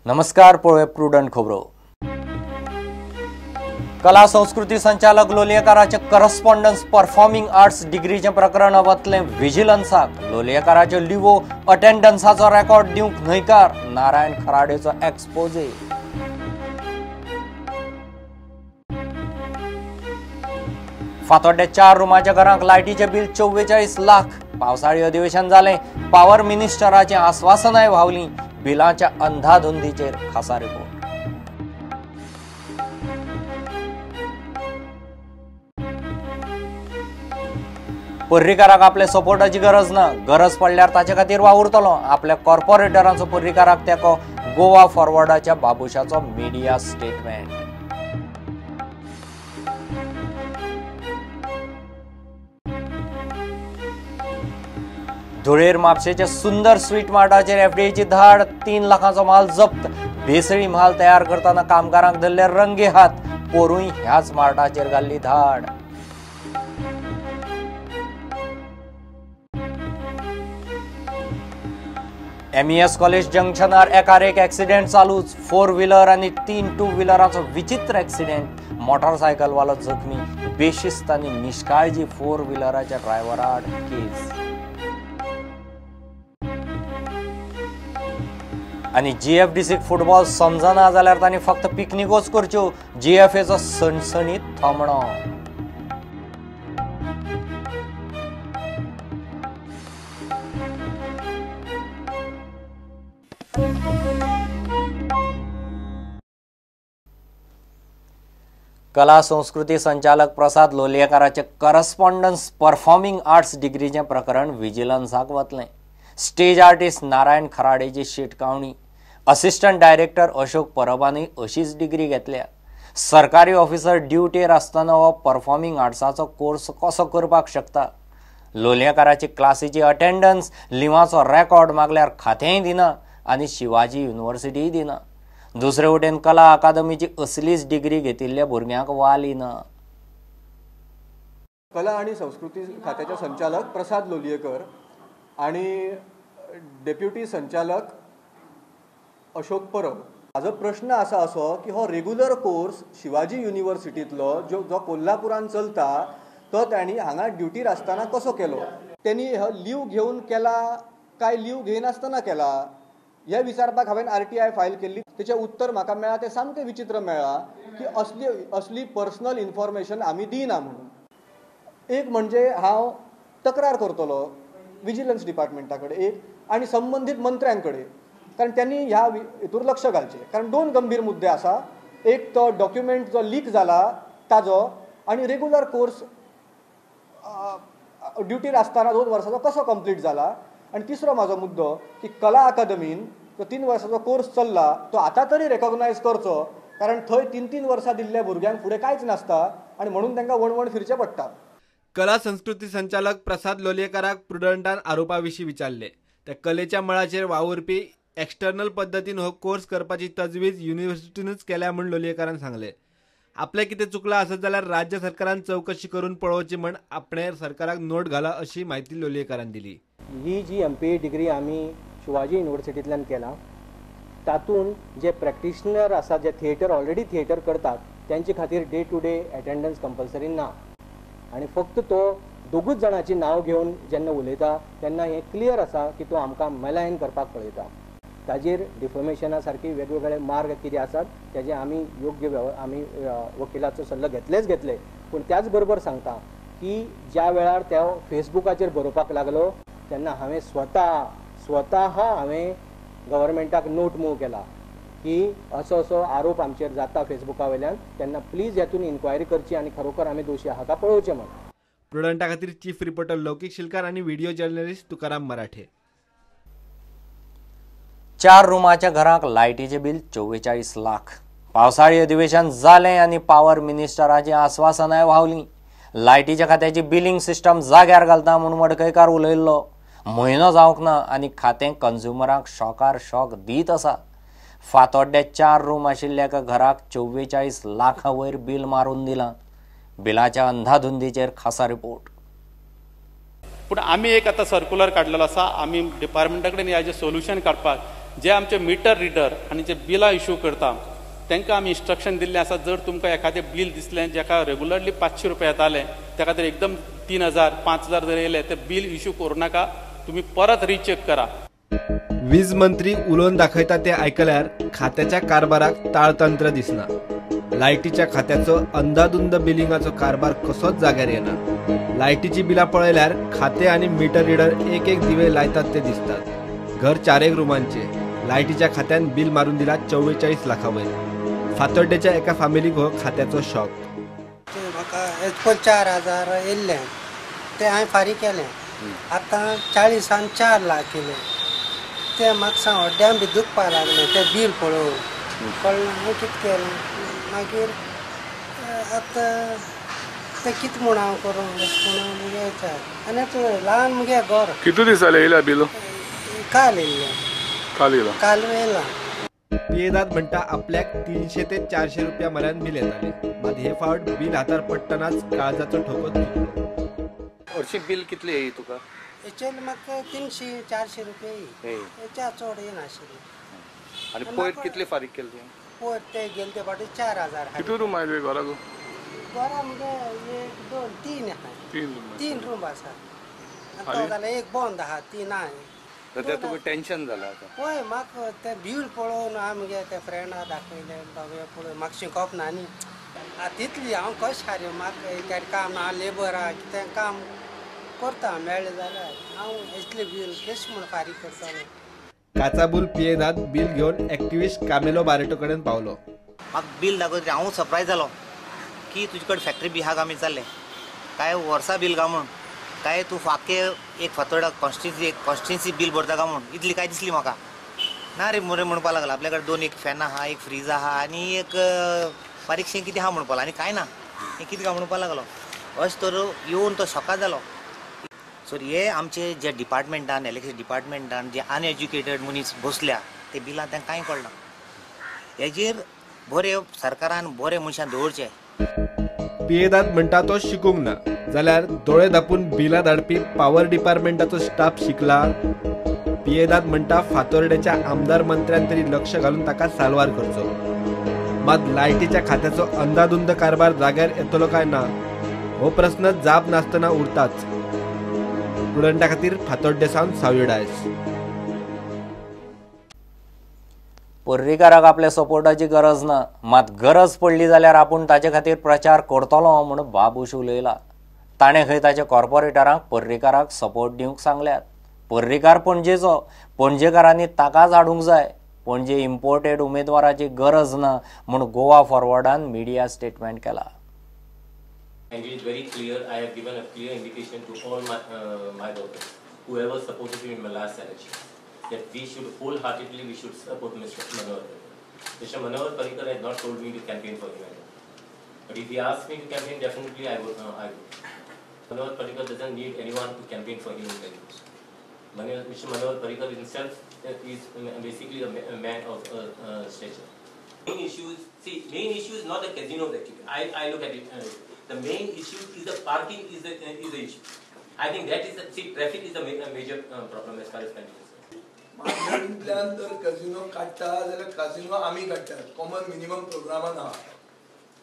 नमस्कार, पळोवया प्रुडंट खबरो. कला संस्कृती संचालक लोलयेकाराचे करस्पॉन्डन्स परफॉर्मिंग आर्ट्स डिग्रीचें प्रकरण वतलें विजिलन्साक. लोलयेकाराचे लिवो अटेंडन्साचो रेकॉर्ड दिवंक न्हयकार. नारायण खराडेचो एक्सपोजे. फातोड्ड्या 4 रुमाच्या घरांक लायटीचें बिल 44 लाख. पावसाळी अधिवेशन जालें, पावर मिनिस्टराचें आस्वासनाय व्हांवलीं. बिलांच्या अंधाधुंदीचेर खासा रिपोर्ट. पर्रीकाराक आपल्या सपोर्टाची गरज ना, गरज पडल्यार ताचे खातीर वावुरतलो. आपल्या कॉर्पोरेटरांचो पर्रीकाराक तेंको. गोवा फॉरवर्डाच्या बाबुशाचो मिडिया स्टेटमेंट. धुळेर म्हापशेच्या सुंदर स्वीट मार्टाचेर एफडीएची धाड. 3 लाखांचो माल जप्त. भेसळी माल तयार करतना कामगारांक धरले रंगे हात. पोरूय ह्याच मार्टाचेर घाल्ली धाड. एमईएस कॉलेज जंक्शनार एकार एक एक्सिडेंट चालूच. 4 व्हीलर आनी 3 टू व्हीलराचो विचित्र एक्सिडेंट. मोटरसायकलवालो जखमी. बेशिस्त आनी निष्काळजी 4 व्हीलराच्या ड्रायव्हराआड केस. आनी जीएफडीसीक फुटबॉल समजना जाल्यार तांणी फक्त पिकनिकोच करच्यो. जीएफएचो सणसणीत थोमणो. कला संस्कृती संचालक प्रसाद लोलयेकाराचे करस्पॉन्डन्स परफॉर्मिंग आर्ट्स डिग्रीचें प्रकरण विजिलन्साक वतलें. स्टेज आर्टिस्ट नारायण खराडेची शिटकावणी. असिस्टंट डायरेक्टर अशोक परबानूय अशीच डिग्री घेतल्या. सरकारी ऑफिसर ड्युटेर आसतना हो परफॉर्मिंग आर्ट्साचो कोर्स कसो करपाक शकता? लोलयेकाराची क्लासीची अटेंडन्स, लिवाचो रेकॉर्ड मागल्यार खातेंय दिना आनी शिवाजी युनिव्हर्सिटीय दिना. दुसरे वटेन कला अकादमीची असलीच डिग्री घेतिल्ल्या भुरग्यांक वाली ना. कला आनी संस्कृती खात्याचे संचालक प्रसाद लोलयेकर आनी डेप्युटी संचालक अशोक परब. हाजो प्रश्न आसा असो की हो रेगुलर कोर्स शिवाजी युनिव्हर्सिटींतलो जो कोल्हापुरान चलता तो तांणी हांगा ड्युटीर आसतना कसो केलो? त्यांनी लीव घेवन केला काय लीव घेयनासतना केला हे विचारपाक हांवें आरटीआय फायल केल्ली. तेचें उत्तर म्हाका मेळ्ळां तें सामकें विचित्र मेळ्ळां की असली असली पर्सनल इन्फॉर्मेशन आमी दिना म्हणून. एक म्हणजे हांव तक्रार करतलो विजिलन्स डिपार्टमेंटा कडेन एक आनी संबंदीत मंत्र्यां कडेन, कारण त्यांनी ह्या हितूर लक्ष घालचें. कारण 2 गंभीर मुद्दे आसा. एक तो डॉक्युमेंट जो लीक जाला ताजो आनी रेगुलर कोर्स ड्युटीर आसतना 2 वर्सांचो कसो कंप्लीट जाला. आनी तिसरो म्हाजो मुद्दो की कला अकादमीन जो 3 वर्सांचो कोर्स चल्ला तो आतां तरी रेकॉग्नायज करचो, कारण थंय 3-3 वर्सां दिल्ल्या भुरग्यांक फुडें कांयच नासता आनी म्हणून तांकां वणवण फिरचें पडटा. कला संस्कृती संचालक प्रसाद लोलयेकाराक प्रुडंटान आरोपा विशीं विचारले. त्या कलेच्या मळाचेर वावुरपी एक्सटर्नल पद्दतीन हो कोर्स करपाची तजवीज युनिव्हर्सिटीनूच केल्या म्हूण लोलयेकारान सांगले. आपलें कितें चुकलां आसत जाल्यार राज्य सरकारान चवकशी करून पळोवची म्हूण आपणे सरकाराक नोट घाला अशी म्हायती लोलयेकारान दिली. ही जी एमपीए डिग्री आमी शिवाजी युनिव्हर्सिटींतल्यान केला तातूंत जे प्रॅक्टिशनर आसात, जे थिएटर ऑलरेडी थिएटर करतात त्यांचे खातीर day to day attendance compulsory ना. आनी फक्त तो 2 जाणांची नांव घेवन जेन्ना उलयता तेन्ना हें क्लियर आसा की तो आमकां मेलायन करपाक पळयता. ताजेर डिफॉमेशना सारकी वेगवेगळे मार्ग कितें आसात तेजे आमी योग्य आमी वकिलाचो सल्लो घेतलेच घेतले. पूण त्याच बरोबर सांगता की ज्या वेळार तो फेसबुकाचेर बरोवपाक लागलो तेन्ना हांवें स्वता हांवें गव्हर्मेंटाक नोट मूव केला की असो असो आरोप आमचेर जाता फेसबुका वयल्यान, तेन्ना प्लीज हेतून इन्क्वायरी करची आनी खरोखर आमी दोशी आहा का पळोवचें म्हूण. प्रुडंटा खातीर चीफ रिपोर्टर लौकीक शिलकार आनी व्हिडिओ जर्नलिस्ट तुकाराम मराठे. 4 रुमाच्या घरांक लायटीचें बिल 44 लाख. पावसाळी अधिवेशन जालें आनी पावर मिनिस्टराचीं आस्वासनाय व्हांवलीं. लायटीच्या खात्याची बिलिंग सिस्टम जाग्यार घालता म्हूण मडकयकार उलयल्लो. म्हयनो जावंक ना आनी खातें कंज्युमरांक शॉकार शॉक दीत आसा. फातोड्ड्या 4 रूम आशिल्ल्या एका घराक 44 लाखां वयर बील मारून दिलां. बिलाच्या अंधाधुंदीचेर खासा रिपोर्ट. पूण आमी एक आतां सर्कुलर काडलेलो आसा, आमी डिपार्टमेंटा कडेन हाजें सोल्युशन काडपाक जे आमचे मिटर रिडर आनी जे बिलां इशू करता तांकां आमी इन्स्ट्रक्शन दिल्लें आसा, जर तुमकां एखादें बील दिसलें जाका रेगुलरली 500 रुपया येताले त्या खातीर एकदम 3000 5000 जर येयले ते बील इशू करूं नाका, तुमी परत रिचेक करा. वीज मंत्री उलोवन दाखयता ते आयकल्यार खात्याच्या कारभाराक ताळतंत्र दिसना. लायटीच्या खात्याचो अंदाधुंद बिलिंगाचो कारभार कसोच जाग्यार येना. लायटीची बिलां पळयल्यार खाते आनी मिटर रिडर एक एक दिवे लायतात ते दिसतात. घर 4 रुमांचे, लायटीच्या खात्यान बिल मारून दिला 44 लाखां वयर. फातोड्डेच्या एका फामिलीक हो खात्याचो शॉक. म्हाका एज पयर 4000 येयल्लें तें हांवें फारीक केलें, आतां 40 4 लाख येयलें. तें म्हाका सांग हड्ड्यान बी दुखपाक लागलें तें बील पळोवन कळ्ळें. हांवें कितें केलें मागीर आतां तें कितें म्हूण हांव करूं अशें म्हणून मुगे विचार. आनी आतां ल्हान मुगे घर. कितू दीस जाले येयल्या बील? काल येयल्लें. काल येयलां. काल येयलां. पियेदाद म्हणटा आपल्याक 300 ते 400 रुपया म्हऱ्यान बील येतालें, मात हे फावट बील हातार पडटनाच काळजाचो ठोको चुकलो. हरशीं बील कितलें येई तुका? हेचेर म्हाका 300-400 रुपया येई, हेच्या चड येनाशिल्लें. आनी पयर कितले फारीक केले तुवें? पयर ते गेले ते फावटी 4000. कितू रूम आयले घराक? घरा मुगे 1 2 3 आहा. 3 रूम आसा. आतां जाल्यार एक बंद आहा, 3 आहा. तर तुका टेन्शन जालां आतां? हय, म्हाका तें बील पळोवन हांव मुगे ते फ्रेंडा दाखयलें, बाबा पळय म्हाका शिकोवप ना न्ही आतां तितली हांव कशें हारी. म्हाका काम ना, लेबर आहा, कितें काम करता मेळ्ळें जाल्यार हांव इतलें बील कशें म्हूण फारीक करतलें. काचाबूल पियेदाद बील घेवन एक्टिविस्ट कामेलो बारेटो कडेन पावलो. म्हाका बील दाखयतकीर हांव सरप्रायज जालो की तुजे कडेन फॅक्टरी बी आहा काय विचारलें, काय वर्सा बील काय म्हूण, काय तूं आख्खे एक फातोर्डा कॉन्स्टिट्युएन्सी बील भरता काय म्हूण, इतली काय दिसली म्हाका. ना रे मरे म्हणपाक लागला, आपल्या कडेन 2 एक फॅन आहा, एक फ्रीज आहा आनी एक बारीकशें कितें आहा म्हणपाक, आनी कांय ना हें कितें काय म्हणपाक लागलो. अशें तर येवन तो शॉकाक जालो. सो हे आमचे जे डिपार्टमेंटान, इलेक्ट्रिसिटी डिपार्टमेंटान जे अनएज्युकेटेड मनीस बसल्या ते बिलां तांकां कांय कळना. हेजेर बरे सरकारान बरे मनशां दवरचे. पियेदाद म्हणटा तो शिकूंक ना जाल्यार दोळे धापून बिलां धाडपी पावर डिपार्टमेंटाचो स्टाफ शिकला. पियेदाद म्हणटा फातोर्डेच्या आमदार मंत्र्यान तरी लक्ष घालून ताका साल्वार करचो. मात लायटीच्या खात्याचो अंदाधुंद कारभार जाग्यार येतलो काय ना हो प्रस्न जाप नासतना उरताच. प्रुडंटा खातीर फातोड्डे सावन सावयो डायस. पर्रीकाराक आपल्या सपोर्टाची गरज ना, मात गरज पडली जाल्यार आपूण ताचे खातीर प्रचार करतलो म्हूण बाबूश उलयला. ताणें खंय ताच्या कॉर्पोरेटरांक पर्रीकाराक सपोर्ट दिवंक सांगल्यात. पर्रीकार पणजेचो, पणजेकारांनी ताकाच हाडूंक जाय. पणजे इम्पोर्टेड उमेदवाराची गरज ना म्हूण गोवा फॉरवर्डान मिडिया स्टेटमेंट केला. And it is very clear, I have given a clear indication to all my, my workers, whoever supported me in my last election, that we should wholeheartedly, we should support Mr. Manohar Parrikar. Mr. Manohar Parrikar has not told me to campaign for him. But if he asks me to campaign, definitely I would. Manohar Parrikar doesn't need anyone to campaign for him in Paris. Mr. Manohar Parrikar himself is basically a man of stature. Main issue is, see, main issue is not the casinos actually. I look at it. The main issue is the parking is the issue. I think that is the, see, traffic is the major problem as far as country is concerned. मांद्रेंतल्यान जर casino काडटा जाल्यार casino आमी काडटात. Common minimum प्रोग्रामान आहा.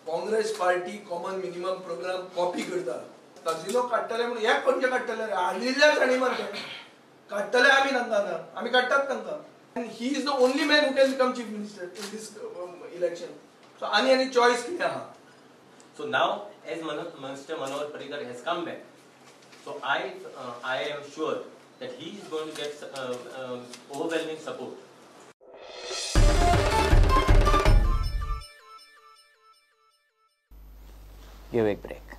Congress party common minimum programme copy करता. Casino काडटले म्हणून हे खंयचे काडटले रे, हाडिल्ल्याच हांणी मारले. काडटले आमी तांकां, आमी काडटात तांकां. And he is the only man who can become chief minister in this election. So आनी आनी चॉयस कितें आहा. So now, as Mr. Manohar Parrikar has come back, so I am sure that he is going to get overwhelming support. Give a break.